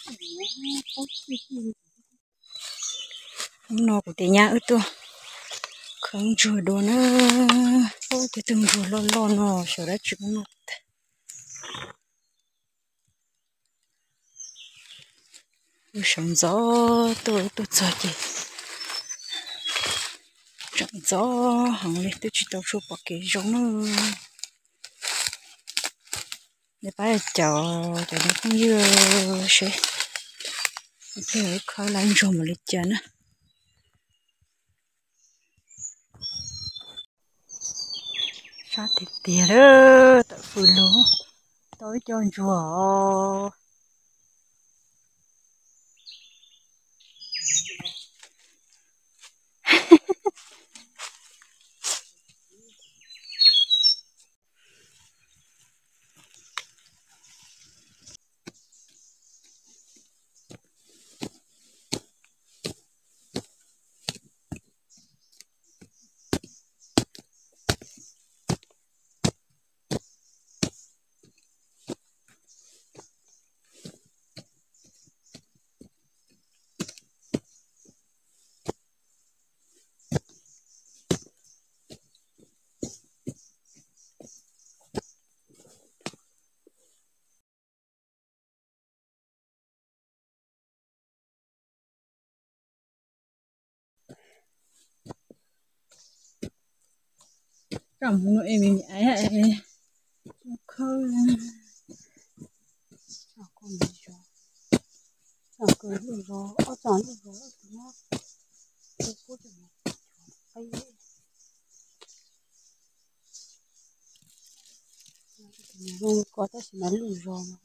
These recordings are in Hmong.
Hnub no kuv tis nyab wb tuaj khawb ntsuag dua na. Ub, tej tug ntsuag loj loj no sawv dab tsi ub no. Wb sawv ntxov tuaj, wb tuaj txog ces tseem ntxov heev li, twb tsis tau tshua pom kev zoo na. Nej pab caum cov phooj ywg seb thiaj li khawb lab ntsuag mus li cas na. Sab tiag tiag lawm, tawm fws lug tau ib co ntsuag os. Coj mus no es me nyuam khawb, coj koj mus zov, coj koj lub zos, ob txog lub zos, zoo ko tab sis mas lub zos no.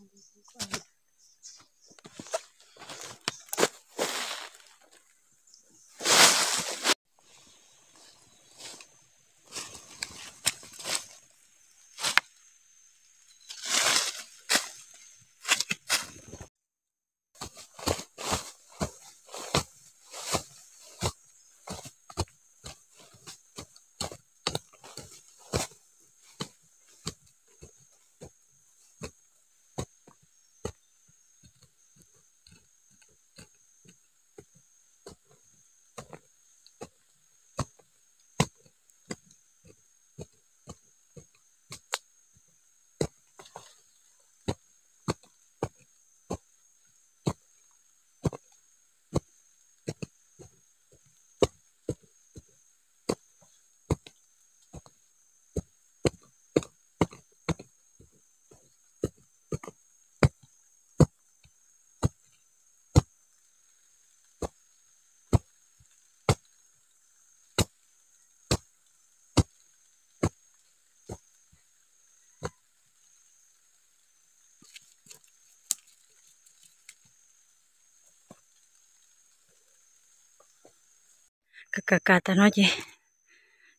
Ka ka ka tag no ces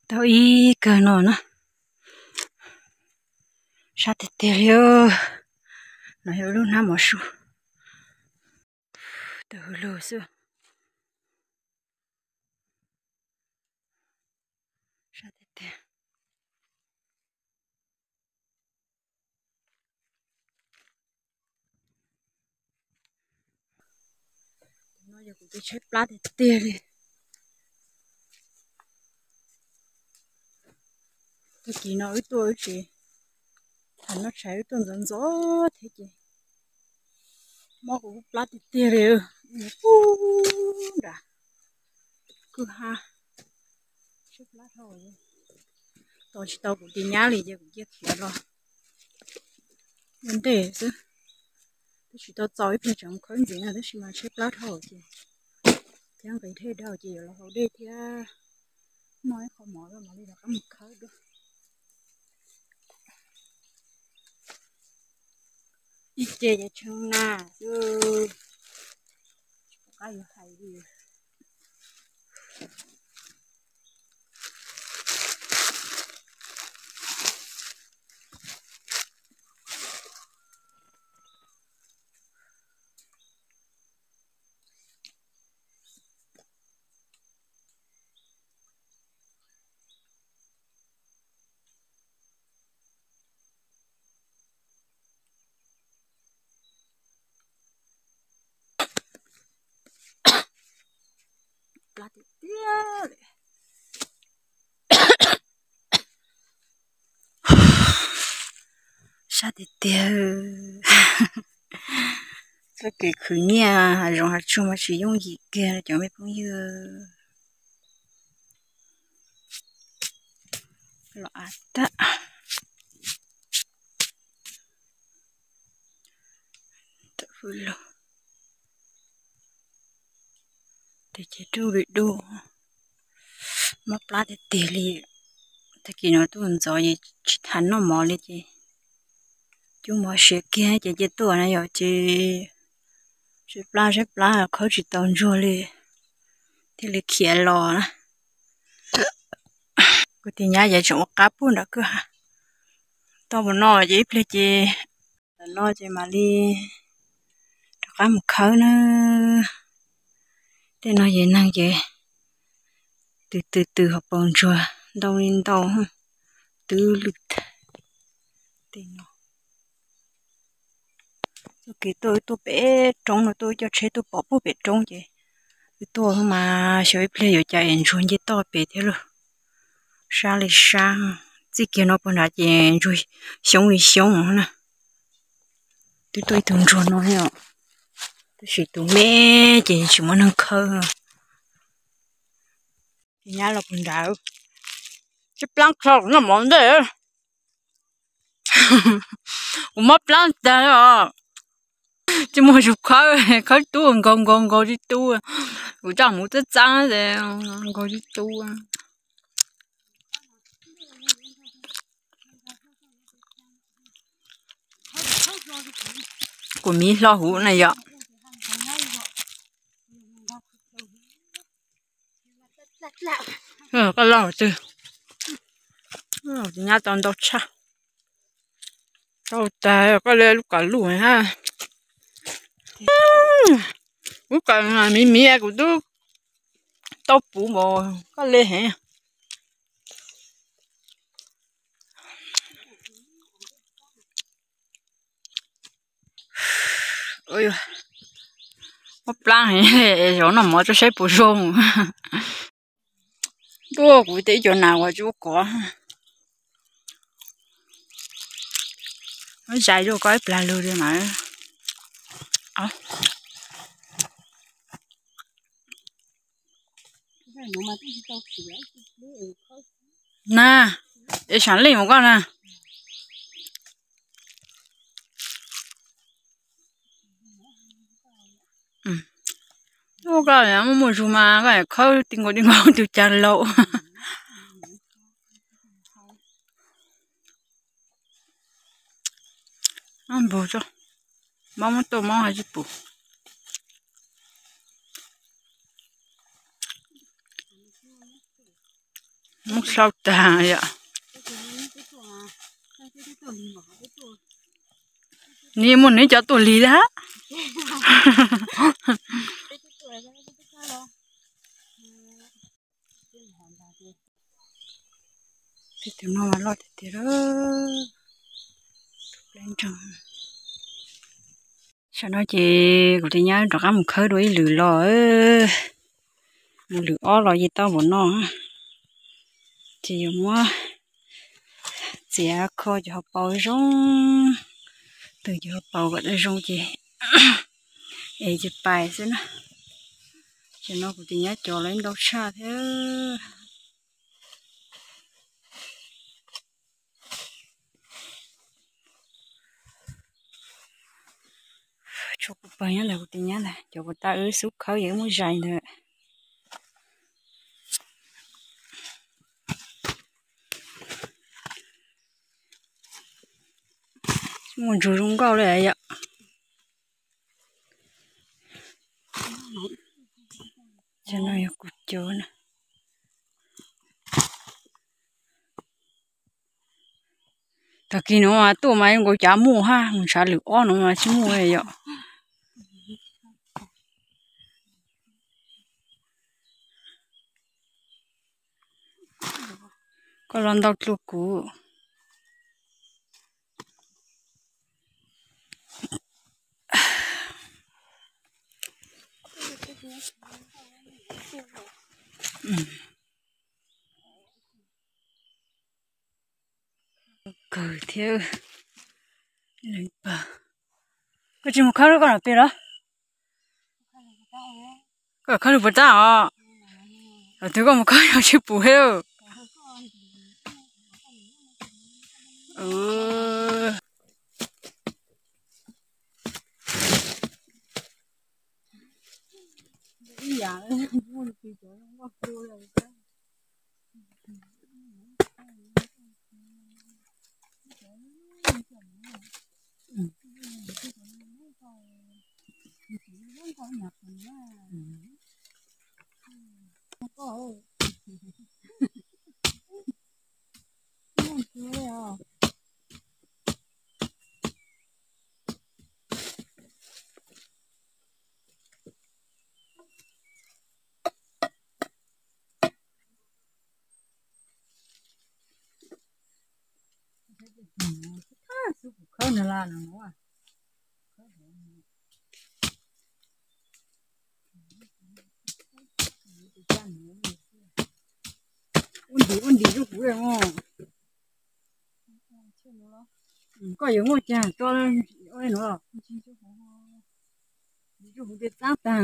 tau ib kawg no na. Sab tiag tiag li. No yog lub hnab mov su. Tawm hws lug xwb. Sab tiag tiag. No yog kuv tus tshaib plab tiag tiag li. Tag kis no wb tuaj wb tsis tham noj tshais, wb tuaj ntxov ntxov thiab ces mob kuv plab tiag tiag li. Ub nram kwj ha tshaib plab dhau. Tos tsis tau kuv tus nyab li ces kuv cia khiav los ua ntej xwb. Twb tsis tau txaus ib pliag tseem mus khawb ntxiv no tab sis mas tshaib plab dhau ces thiab nqis dej dhau ces yuav los haus dej thiab. Muaj ib qho mov los mam li rov qab mus khawb dua. Ib ce ces tshee na xwb, tsis pom qab yuav hais li. Tiag tiag. Sab tiag tiag. Txoj kev khwv nyiaj hav zoov hav tsuag mas tsis yooj yim kiag cov me phooj ywg. Los av tag. Tes ces ruj li dub, mob plab tiag tiag li. Tag kis no tuaj ntxov es tsis tham noj mov li ces cub mov siav kiag ces cia tuaj na yom, ces saib plab saib plab khawb tsis tau ntsuag li thiaj li khiav los na. Kuv tus nyab ces tseem ua qab puag nram kwj ha. Tau mus no ces ib pliag ces ntawm no ces mam li rov qab mus khawb na. Tej no ces neeg ces tws tws tws hauv paus ntsuag ntau li ntau, twb lwj tag. Tej no txoj kev tuaj wb tuaj pem roob no, tuaj coj tsheb tuaj pov puag pem roob ces wb tuaj mas xyov ib pliag yuav cas es ntsuag nce toj pem thiab lauj. Sab li sab, txij kiag no puag nrad ces ntsuag xyoob li xyoob na. Twb tuaj ib tug ntsuag no thiab os, tab sis tus me ces tsis muaj neeg khawb. Ces nyab los puag nrad, tsis plaab kho noj mov ntej. Kuv mob plab tag os. Tsis muaj zus khawb, khawb tub nkaug nkaug nkaug tib tub. Kuv coj mus txab txab es nkaug tib tub. Kuv miv hlo huv na yom. Koj loj twg, nyab tau ntau tshaj. Tau tas koj li lub kav luj ha. Lub kav miv miv kuv twb tau puv npaum koj li heev. Mob plab heev, zov noj mov tso saib puas zoo. Tuaj kuv tej ib co nas uas tsis ua kov. Zais rau koj ib plag lug li mas. Na, es sam leej mus koj na. Koj muaj muaj zug mas koj khawb ti nkaus ti nkaus tus cas laus. Npog tso, mob muab tuaj mob hais tsis pum. Muab sau tag yom. Nws muaj nws cov tuaj lig dab. Tej tus no mas loj tiag tiag. Tam no ces kuv tus nyab rov qab mus khawb dua ib lwm los, mus lwm ob los yeej tau npaum no. Ces yuav muab txiav kho cov hauv paus zoo, tws cov hauv paus kom zoo ces es ces pais xwb na. Tam no kuv tus nyab cov los ntau tshaj thiab. Tshuav kuv pawg nyob ntawd, kuv tus nyab ntawd, cov puas tau wb xub khawb yog wb muab zais ntawd. Muaj ntsuag zoo nkauj li yom. Cov no yog kuv cov na. Tag kis no mas tuaj mas zoo nkaus cav muaj hab, mus ntshav lwm ob no mas tsis muaj yom. Koj los ntau dlua kuv. Kawg thiab. Koj tsis mus khawb lub koj los pem los? Koj khawb lub puas tab os? Twb koj mus khawb yog tsis pum thiab. Khawb no la no. Ua ntim ua ntim rau kuv os. Koj yuav muaj cag tso no los? Ntim rau kuv tias txaab tag.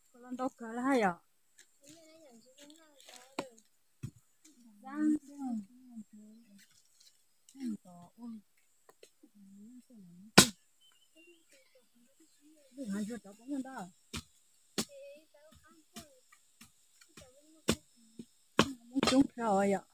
Koj los ntau kawg li hab yom? Coob kawg yom.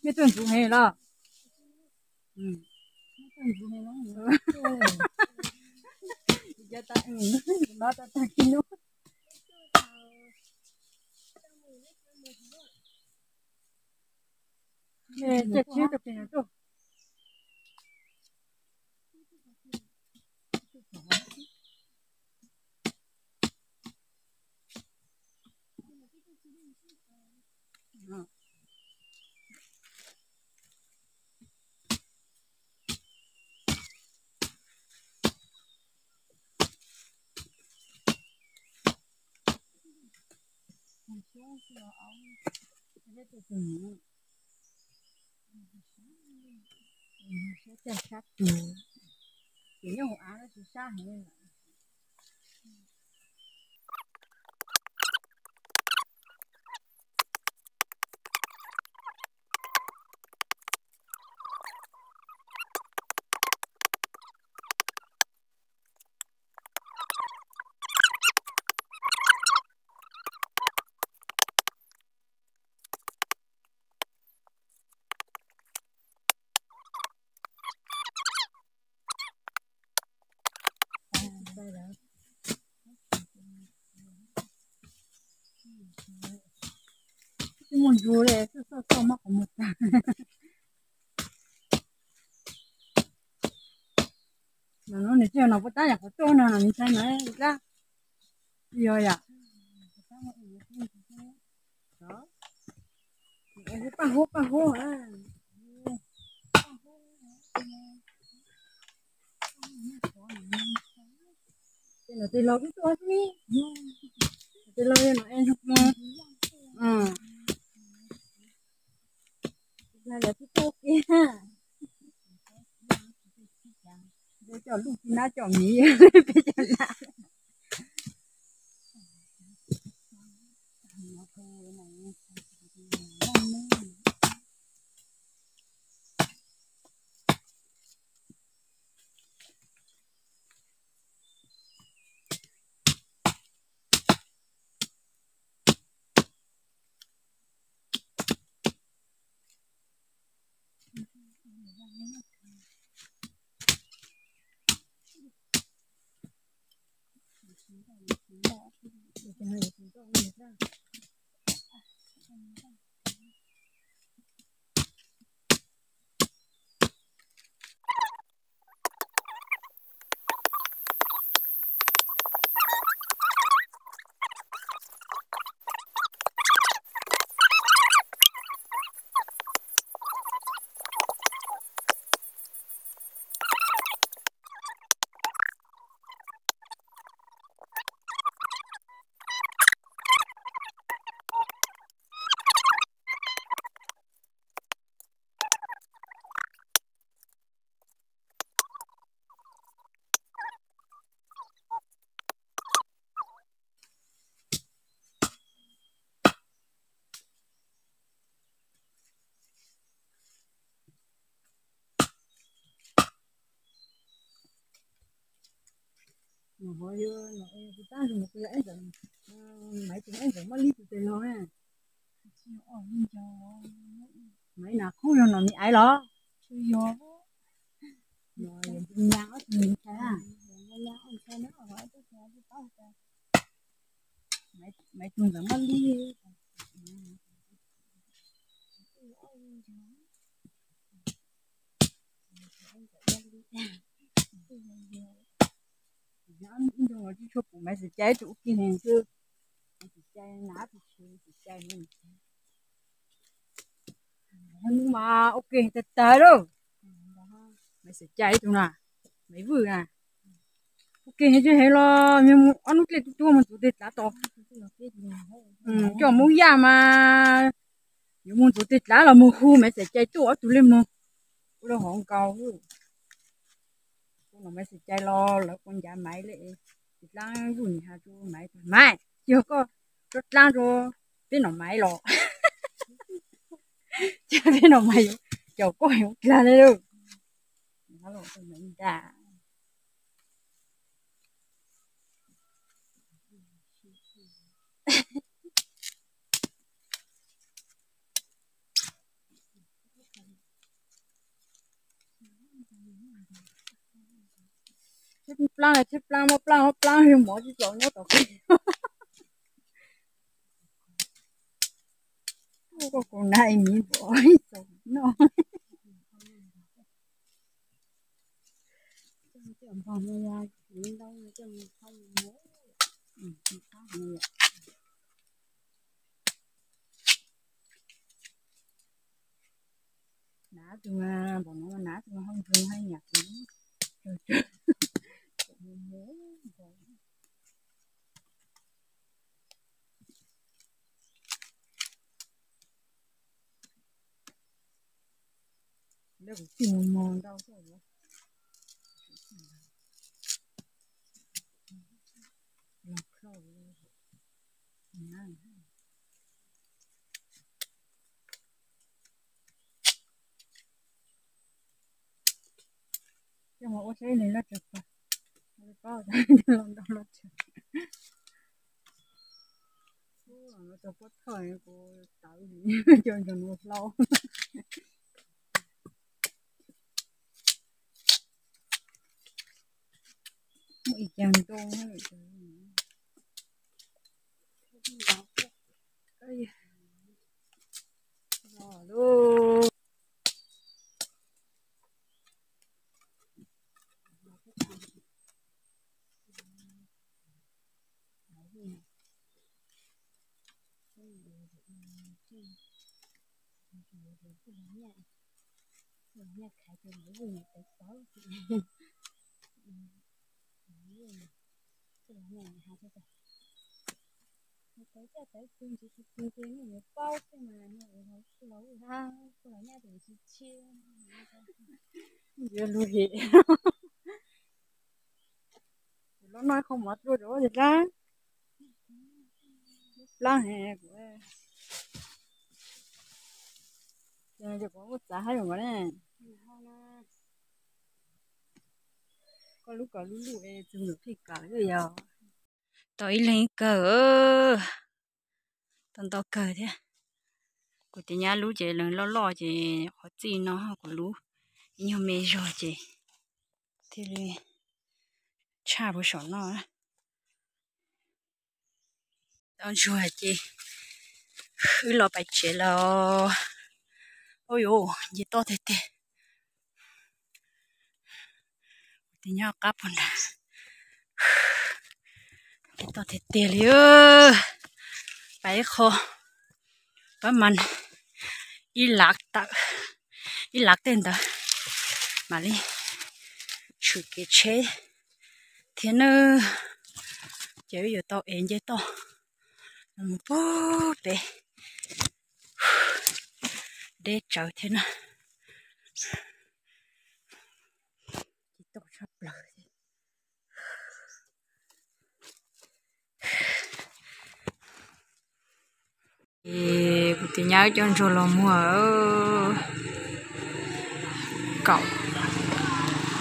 Mej tuaj ntxuv heev los? Mej tuaj ntxuv heev los? Cov tag, no tag tag kis lub. Mej caij tsheb rau pem no tuaj. Sab cag sab tug, ces nyob hauv av no tsis sab heev. Tsis muaj ntsuag li, xoj xoj xoj mob qhov muag tag. No nws tsis yog no puas tab yog qhov tuaj no no ntshai no. Yog yom. Paj huab paj huab. Ces no tes laus twb tuaj xwb, tes laus no es. Lawv twb tuaj kiag. Coj lub tsis nab coj miv peb cov nab. Maiv tus eb ntxawm muaj lib tus tes los na. Maiv nas khoob yog nom mi aiv los? Maiv tus ntxawm muaj lib. Ib ntoo los tsis tshua pum Maiv Xwm Cai tus ua ke ne xwb. Maiv Xwm Cai na tus tsis Maiv Xwm Cai hnub mas ua ke tag tag lauj. Maiv Xwm Cai tus na, Maiv Vwj na. Ua ke tsis heev los yog mus ob hnub dlej tuaj tuaj mus ntxuav tes tlav tos. Coj Hmoob Yaj mas yuav mus ntxuav tes tlav los mus hu Maiv Xwm Cai tuaj ob tug li mloog. Ua rau hauv nkaus. Kuv nom Maiv Xwm Cai los lawv kuj ncav Maiv li. Tis dlaab zuj nim has rua Maiv, Maiv, yog koj rov dlaab rua peb nom Maiv los, ces peb nom Maiv yuav caum koj yuav dlaag li lawm. Tsheb plaab, tsheb plaab, muab plaab, muab plaab, mov tsis txaus nyob tom qab. Koj kuv na es miv npua txaus noj. Nav tus, npaum no nav tus hau nrug hab nyam kuv. Lawv kuv txij mus mog ntau xwb. Coj mus ua saib nws loj tsawg pawg, paub los ntau loj tsawg. Ua no cov pob thawj kuv tawv li, coj nrog nws hlau. Muaj ib cag ntoo. Yuav lug hem. Kuv los noj qhov mov dlua rau ua li dlaab. Lub plaab he kuv, ces kuv muab txav hab zoo ne. Koj lub kom lub luj es txug num qhij kawm yog. Tau ib leeg ib kawg, tau ntau kawg thiab. Kuv tis nyab lub ces leeg loj loj ces qhov txij no, kuv lub ib nyuag me zog ces thiaj li tshaj puag saum no. Tau ntsuag ces wb los pais tsev lawm. Ub yuv, nce toj tiag tiag. Tis nyob qab puag nrad. Nce toj tiag tiag li. Pais ib qho pab mas ib lav tawm, ib lav tej ntawd mam li tshwm kev tsheb thiab nawb. Ces wb yuav tau ev nce toj los mus puag pem deb tsawv thiab na. Ces toj tshaj plaws. Kuv tis nyab coj ntsuag los muag kaum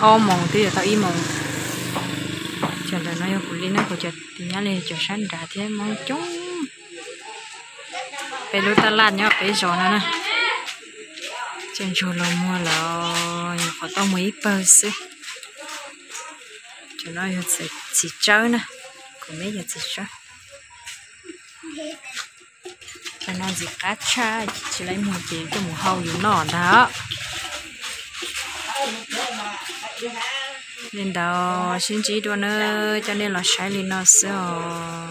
ob moos twb yuav tau ib moos. Ntawm no yog kuv li na, kuv cov tis nyab li cov sab nrad thiab, Hmoob coob. Peb lub taj laj nyob peb zos no na. Cov ntsuag los muag lawm, nyuam qhuav tau muag ib pawg xwb. Cov no yog txiv tsawb na, kuv meb yog txiv tsawb. Cov no ntxim qab tshaj, tsis tau muag ces coj mus hau yus noj ntag. Li ntawd, sib ntsib dua na, coj nej los saib li no xwb os.